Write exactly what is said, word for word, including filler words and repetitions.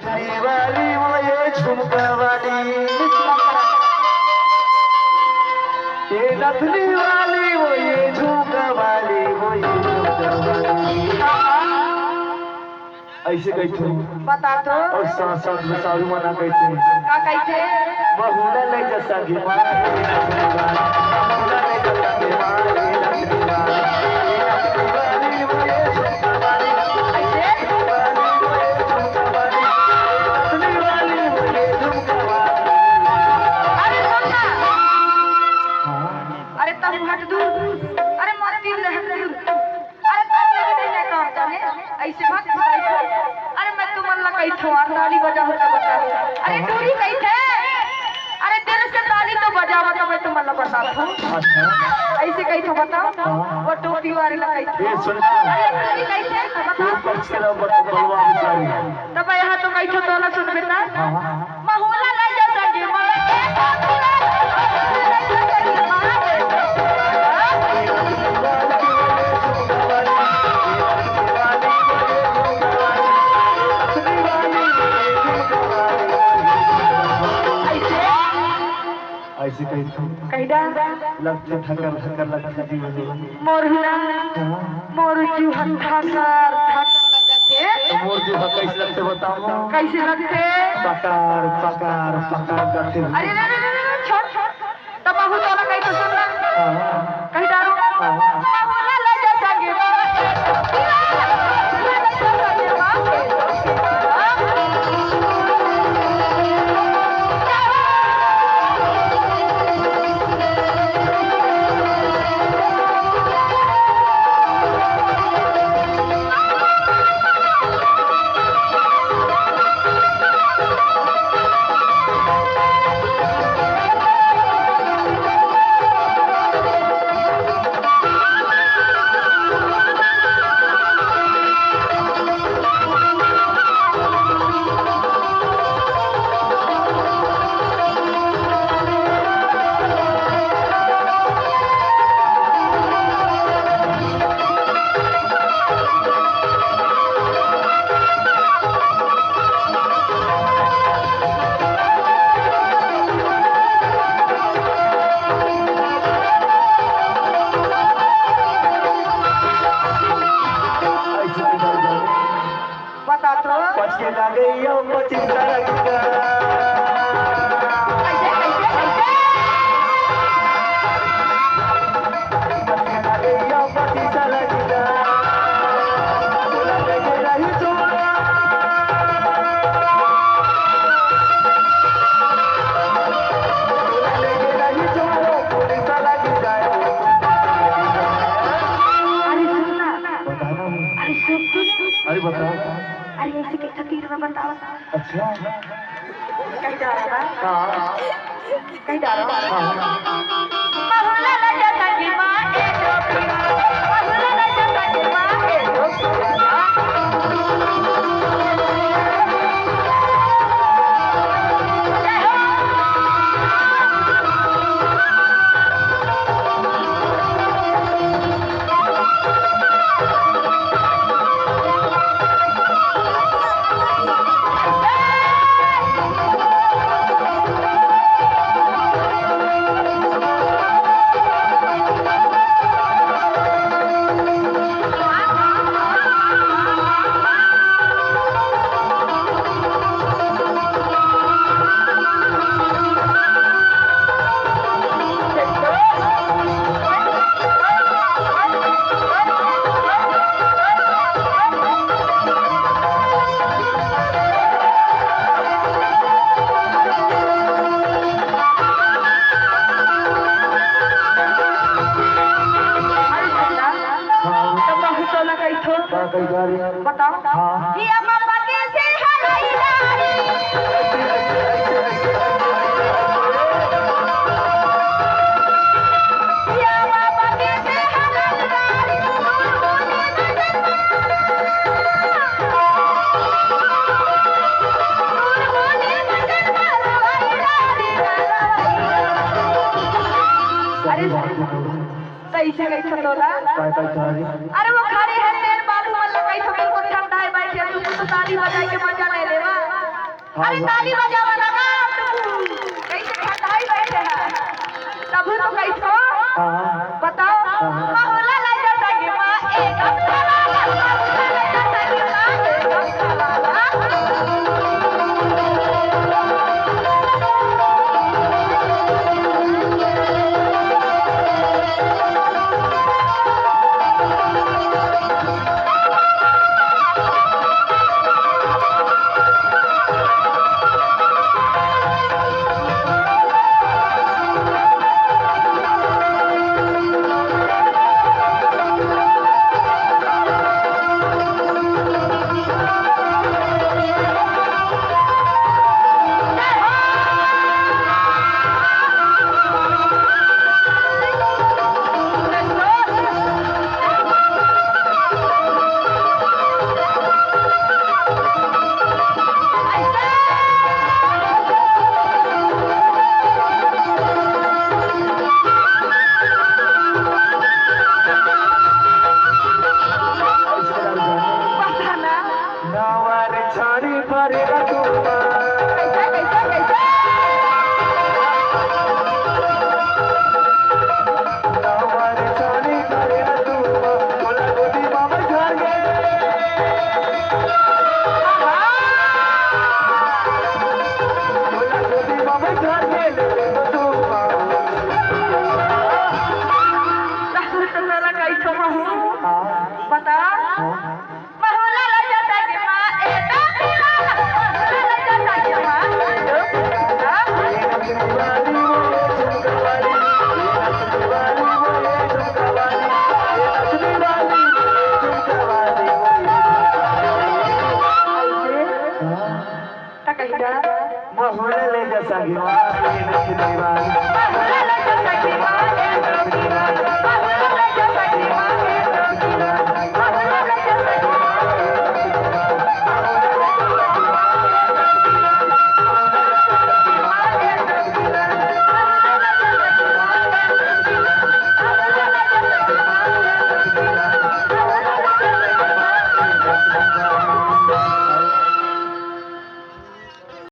वाली वो ये झुमका वाली, ये नथनी वाली वो ये झुमका वाली, वो ये झुमका वाली। अइसे कहिथे। बता तो। अउ साथ साथ में सारू मन कहिथे। का कहिथे? बहुला ले जा संगी माँ, बहुला ले जा संगी माँ, ये नथनी वाली, ये नथनी वाली वो ये झुमका वाली। अइसे? अरे सुन ना। हाँ। अरे तब हट दूर। अरे मोर दिल ले हट दूर। अरे तब ले भी नहीं काम जाने। अइसे मत बताई। अरे मैं तुमन ला कहिथों, ताली बजाहू त बता। अरे टूरी कहिथे। अरे दिल से ताली तो बजावा त मैं तुमन ला बताथों। अच्छा। अइसे कहिथों बताओ। हाँ। वो टोपी वाली ला कहिथे। ए, सुन ना। अरे टूरी कहिथे, त बता। तू पक्ष के ला बत-, बलवा बिचारी। तब यहाँ तो कहिथों तोला सुन बेटा। हाँ, हाँ। महुला ले जा संगी माँ, ए महुला ले जा संगी माँ, ए अइसे? अइसे कहिथों। कहि डार। लगथे धकर धकर लगथे जीव हे। मोर हला। हाँ। मोर जीव ह धकर धकर लगथे। त मोर जीव ह कइसे लगथे बताओ? कइसे लगथे? पकार पकार पकार करथे। अरे रे रे रे रे, छोड़ छोड़। त महूँ तोला कहिथों सुन ना। हाँ। कहि डार। हाँ। महुला ले जा संगी माँ। बता तो। पछे लगे यो पच्चीस तारीख का। कैसे, कैसे, कैसे? पछे लगे यो पच्चीस तारीख का। बोला लेके रही चोरा। बोला लेके रही चोरा, पुलिस लगी जाए। अरे सुन ना। बता ना। अरे सुन, सुन। अरे बता। अरे ऐसे कैसा तीर में बताओ। अच्छा। कहीं जा रहा है? हाँ। कहीं जा रहा है? हाँ। बहुला राजा संगी माँ ए टोपी। बहुला राजा संगी माँ ए टोपी। अरे भैया, हाँ। तो बहुत तो ना कही थो। का कही जा रही? बताओ। हाँ। कि अब बाकी से हलाई डाली। अरे, सही बात है। तइसे कहिथो तोला। काय, काय कहा रे? अरे वो खड़े हे तेल बालू मन ला कहिथो बिल्कुल ठंडा हे, बैठे तू तो ताली बजाए के मजा ले लेवा। हाँ, अरे हाँ। ताली बजावा ना गा। कइसे खटाई बैठे हैं। तभू तो कइसो। हाँ। बताओ। हाँ। महुला ले जा संगी मा, ए गमछा वाला, महुला ले जा संगी मा, ए गमछा वाला। नवर छानी भरे रतुआ। कइसे, कइसे, कइसे? नवर छानी भरे रतुआ, तोला गोदी मा बइठार गे। तोला गोदी मा बइठार गे, ले ले रतुआ। तोला कइसे महू? हाँ। बता। हाँ। महुला ले जा संगी मा, ए दीवाना। महुला ले जा संगी मा, ए दीवाना। त कहिदा। महुला ले जा संगी मा, ए दीवाना। महुला ले जा संगी मा, ए दीवाना।